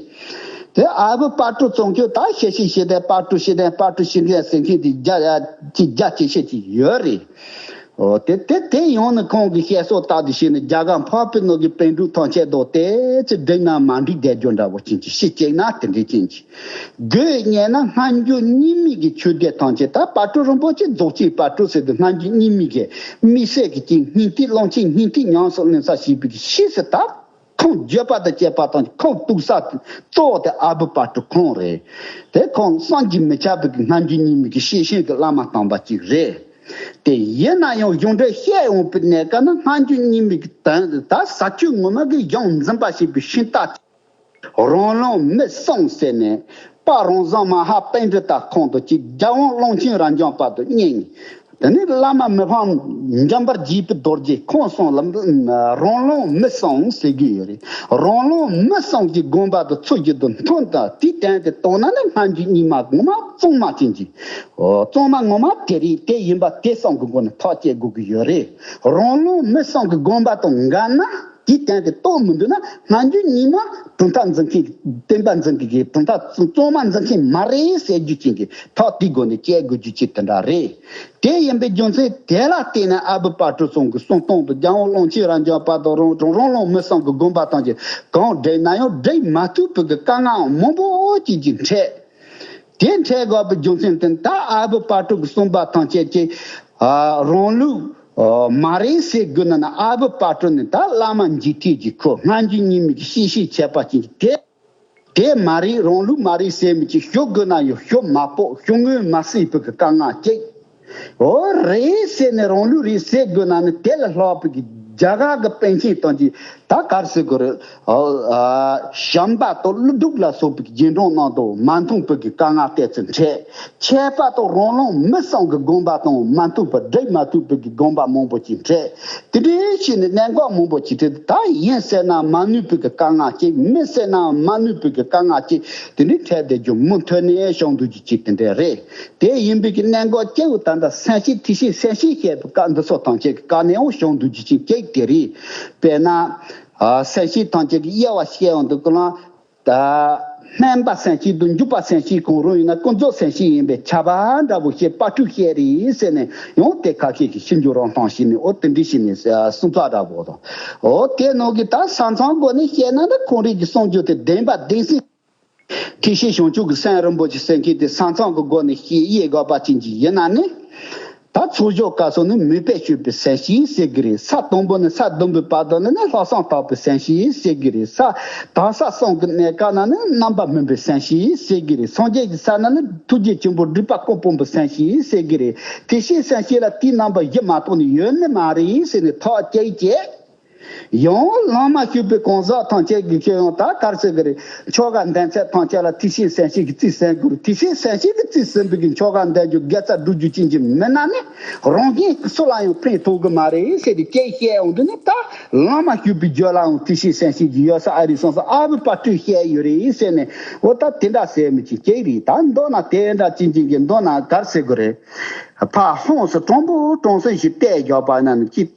དེ་ཨ་བུ་དཔལ་སྤྲུལ་ཙོང་ཁ་པ་ད་ཤེར་ཕྱིན་ཤེར་དོན་དཔལ་སྤྲུལ་ཤེར་དོན་དཔལ་སྤྲུལ་ཤེར་དོན་ཟེར་མཁན་དེ་རྒྱ་ཅིག་རྒྱ་ཆེ་ཤོས་ཅིག་ཡོད་རེད། འོ་དེ་དེ་དེ་ཡང་ནི་ཁོང་གི་བཤད་སྲོལ་ལྟར་དུ་བྱས་ནས་རྒྱ་གར་འཕགས་པའི་ནང་གི་པཎ་གྲུབ་ཐམས་ཅད་དང་དེ་ཚོ་འགྲིག་ན་མ་འགྲིག་བསྡད་རྒྱུ་འདྲ་བོ་ཅན་གྱི་ཤི་གཅིག་ན་དེ་འདྲའི་ཅན་གྱི། དགོས་ཉེ་ན་སྔ་འགྱུར་རྙིང་མའི་གི་ཆོས་སྡེ་ཐམས་ཅད་ད་དཔལ་སྤྲུལ་རིན་པོ་ཆེ་རྫོགས་ཆེན་དཔལ་སྤྲུལ་ཟེར་དུས་སྔ་འགྱུར་རྙིང་མའི་གི་དམིགས་བསལ་གྱི་ཅིག་སྙིང་ཐིག་ཀློང་ཆེན་སྙིང་ཐིག་ཉམས་སུ་ལེན་ས་ཞེས་པའི་གི་ཤེས་སུ་ད་ཁུངས་བརྗོད་པ་དང་བཅས་པ་དང་ཁུངས་གཏུགས་ས་གཙོ་བོ་དེ་ཨ་བུ་དཔལ་སྤྲུལ་ཁོང་རེད། དེ་ཁོང་བསམ་གྱིས་མི་ཁྱབ་པའི་གི་སྔ་འགྱུར་རྙིང་མའི་གི་ཤེར་ཕྱིན་གྱི་བླ་མ་དམ་པ་ཅིག་རེད། དེ་ཡིན་ན་ཡང་གཞུང་འགྲེལ་བཤད་འོང་པའི་གནས་སྐབས་ན་སྔ་འགྱུར་རྙིང་མའི་གི་དོན་ད་ཟབ་ཆོས་ངོ་མ་གི་གཞུང་འཛིན་པ་ཞེས་པའི་ཤིང་རྟ། རང་ལུགས་མི་གསུང་ཟེར་ནས་དཔལ་རང་བཟང་མ་ཧཱ་པཎྜི་ཏ་ཁོང་དུ་གཅིག་རྒྱལ་དབང་ཀློང་ཆེན་རབ་འབྱམས་དཔལ་དུ་གཉིས། དེ་ནས་བླ་མ་མི་ཕམ་འཇམ་དཔལ་དགྱེས་པའི་རྡོ་རྗེ་ཁོང་གསུམ་ལ་རང་ལུགས་མི་གསུང་ཟེར་གྱི་ཡོད་རེད། རང་ལུགས་མི་གསུང་གི་དགོངས་པ་དང་ཚུལ་བཞིན་དུ་མཐུན་དང་དེའི་དོན་དེ་རྟོགས་ན་ནི་སྔ་འགྱུར་རྙིང་མ་ངོ་མ་གཙང་མ་ཅན་གྱི། གཙང་མ་ངོ་མ་དེ་རེད། དེ་ཡིན་པ་དེ་གསུང་གི་སྒོ་ནས་ཐག་བཅད་དགོས་ཀྱི་ཡོད་རེད། རང་ལུགས་མི་གསུང་གི་དགོངས་པ་དང་འགལ་ན། དེའི་སྟེང་དེ་རྟོགས་མི་འདུག་ན་སྔ་འགྱུར་རྙིང་མ་གྲུབ་མཐའ་འཛིན་མཁན་གྱི་བསྟན་པ་འཛིན་མཁན་གྱི་གྲུབ་མཐའ་གཙང་མ་འཛིན་མཁན་མ་རེད་ཟེར་རྒྱུ་ཅན་གྱི་ཐག་དེའི་སྒོ་ནས་བཅད་དགོས་རྒྱུ་ཅིག་དེ་འདྲ་རེད། དེ་ཡིན་པའི་རྒྱུ་མཚན་དེ་ལ་བརྟེན་ནས་ཨ་བུ་དཔལ་སྤྲུལ་ཚང་གི་གསུང་སྟངས་དང་རྒྱལ་དབང་ཀློང་ཆེན་རབ་འབྱམས་དཔལ་དུ་རང་རང་རང་ལུགས་མི་གསུང་གི་དགོངས་པ་དང་གཅིག་གང་འགྲིག་ན་ཡང་འགྲིག་མ་ཐུབ་པའི་གི་དཀའ་ངལ་མང་པོ་ཅིག་ཅིག་འཕྲད། དེ་འཕྲད་དགོས་པའི་རྒྱུ་མཚན་དེ་ད་ཨ་བུ་དཔལ་སྤྲུལ་གྱིས་གསུངས་པ་ཐམས་ཅད་ཀྱི་ཨ་རང་ལུགས་ཨ་མ་རེད་ཟེར་དགོས་ན་ན་ཨ་བུ་དཔལ་སྤྲུལ་ནི་ད་བླ་མ་འཇིག་རྟེན་གྱི་ཁུར་སྔ་འགྱུར་རྙིང་མའི་གི་ཤེས་བྱའི་ཁྱད་པར་ཅན་གྱི་དེ་དེ་མ་རེད་རང་ལུགས་མ་རེད་ཟེར་མི་ཅིག་ཞུ་དགོས་ན་ཡང་ཞུ་མ་སྤོབས་ཞུ་ངོ་མ་སྲིད་པའི་གི་དཀའ་ངལ་ཅིག་འོ་རེད་ཟེར་ནས་རང་ལུགས་རེད་ཟེར་དགོས་ན་ནི་དེ་ལས་ལྷག་པའི་གི་རྒྱ་གར་གི་པཎ་ཆེན་དང་གི་ད་ག་རེ་ཟེར་དགོས་རེད། ཨ་ཨ་བྱམས་པ་དང་ཀླུ་སྒྲུབ་ལ་སོགས་པའི་རྗེས་འབྲང་རྣམས་དང་མ་མཐུན་པའི་གི་དཀའ་ངལ་ཏོག་ཙམ་འཕྲད། ཁྱད་པར་དུ་རང་ལུགས་མི་གསུང་གི་དགོངས་པ་དང་མ་མཐུན་པར་འགྲིག་མ་ཐུབ་པའི་གི་དགོངས་པ་མང་པོ་ཅིག་འཕྲད། དེ་འདྲའི་ཕྱིར་ནི་གནད་འགག་མང་པོ་ཅིག་འཕྲད་དེ་ད་ཡིན་ཟེར་ན་མ་ནུས་པའི་གི་དཀའ་ངལ་ཅིག་མིན་ཟེར་ན་མ་ནུས་པའི་གི་དཀའ་ངལ་ཅིག་དེ་འདྲའི་འཕྲད་བསྡད་རྒྱུ་མུ་མཐུད་ནས་བྱུང་འདུག་རྒྱུ་ཅིག་དེ་འདྲ་རེད། དེ་ཡིན་པའི་གི་གནད་འགག་སྐྱེ་བོ་ད་ལྟ་སེམས་བསྐྱེད་ཐེག་ཆེན་སེམས་བསྐྱེད་བཤད་པའི་སྐབས་འདི་ཚོ་ཐམས་ཅད་ཀྱི་སྐབས་ནས་འོང་བྱུང་འདུག་རྒྱུ་ཅིག་སྐྱེ་དེ་རེད། དཔེར་ན། ཨ་སེམས་བསྐྱེད་ཐམས་ཅད་ཀྱི་དབྱེ་བ་བཤད་ཡོང་དུས་ཀུན་ལ། ད་སྨོན་པ་སེམས་བསྐྱེད་དང་འཇུག་པ་སེམས་བསྐྱེད་གང་རུང་ཡིན་ན་ཀུན་རྫོབ་སེམས་བསྐྱེད་ཡིན་པའི་ཁྱབ་པ་འདྲ་པོ་བཤད་པ་སྤྲུལ་བཤད་རེད་ཟེར་ནས་ཡང་དེ་ཁ་ཤས་ཀྱིས་ཤིན་ཏུ་རང་སྟོང་བྱས་ནས་འོ་དེ་འདྲ་བྱས་ནས་གསུང་ཚགས་འདྲ་པོ་དང་། འོ་དེ་ནང་གི་ད་ས་མཚམས་སྒོ་ནས་བཤད་ན་ད་ཁོང་རིགས་ཀྱི་གསུང་རྒྱུ་དེ་བདེན་པ་བདེན་སྲིད། ཐེག་ཆེན་བྱང་ཆུབ་ཀྱི་སེམས་རིན་པོ་ཆེ་ཟེར་མཁན་དེ་ས་མཚམས་ཀྱི་སྒོ་ནས་ཤེས་ཡེ་དགོས་པ་ཅན་གྱི་ཡིན་ན་ནི། ད་ ད་ཚོགས་ཞུགས་སྐབས་སུ་ནི་མོས་པས་སྤྱོད་པའི་སེམས་བསྐྱེད་ཟེར་གི་རེད། ས་དང་པོ་ནས་ས་བདུན་པའི་བར་དུ་ནི་ནི་ལྷག་བསམ་དག་པའི་སེམས་བསྐྱེད་ཟེར་གི་རེད། ས་དག་ས་གསུམ་གྱི་གནས་སྐབས་ན་ནི་རྣམ་པར་སྨིན་པའི་སེམས་བསྐྱེད་ཟེར་གི་རེད། སངས་རྒྱས་ཀྱི་ས་ན་ནི་ཐུགས་རྗེ་ཆེན་པོ་སྒྲིབ་པ་ཀུན་སྤངས་པའི་སེམས་བསྐྱེད་ཟེར་གི་རེད། དེ་བཞིན་སེམས་བསྐྱེད་ལ་དེའི་རྣམ་པ་བཞི་མ་གཏོགས་ནི་ཡོད་ནི་མ་རེད་ཟེར་ནས་ཐག་བཅད་བཅད། ཡང་བླ་མ་བཞུགས་པའི་གང་ཟག་ཐམས་ཅད་ཀྱི་ཁྱོད་ཡང་ད་གར་ཟེར་གི་རེད། ཆོ་ག་འདོན་ཚད་ཐམས་ཅད་ལ་དེ་བཞིན་སེམས་བསྐྱེད་ཀྱི་རྩིས་ཟིན་དགོས་རེད། དེ་བཞིན་སེམས་བསྐྱེད་ཀྱི་རྩིས་ཟིན་པའི་གི་ཆོ་ག་འདོན་རྒྱུ་དགེ་རྩ་སྒྲུབ་རྒྱུ་ཅན་གྱི་མི་སྣ་ནི་རང་བཞིན་སུ་ལ་ཡང་ཕན་ཐོགས་གི་མ་རེད་ཟེར་ཏེ་སྐད་བཤད་ཡོང་དུས་ནི། ད་བླ་མ་བཞུགས་པའི་རྒྱུད་ལའང་དེ་བཞིན་སེམས་བསྐྱེད་ཀྱི་ཡོད་ས་ཨ་རི་སོང་ས་ཨ་བུ་པ་སྤྲུལ་བཤད་ཡོད་རེད་ཟེར་ནས། འོ་ད་དེ་འདྲ་ཟེར་མི་ཅིག་སྐྱེས་རེད། ད་མདོར་ན་དེ་འདྲ་ཅན་ཅན་གྱི་མདོར་ན་གར་ཟེར་དགོས་རེད། ཕར་ཧོངས་སུ་དྲང་པོ་དྲང་སེམས་ཤིག་གཏད་བཞག་པ་ན་ནི་ཅི།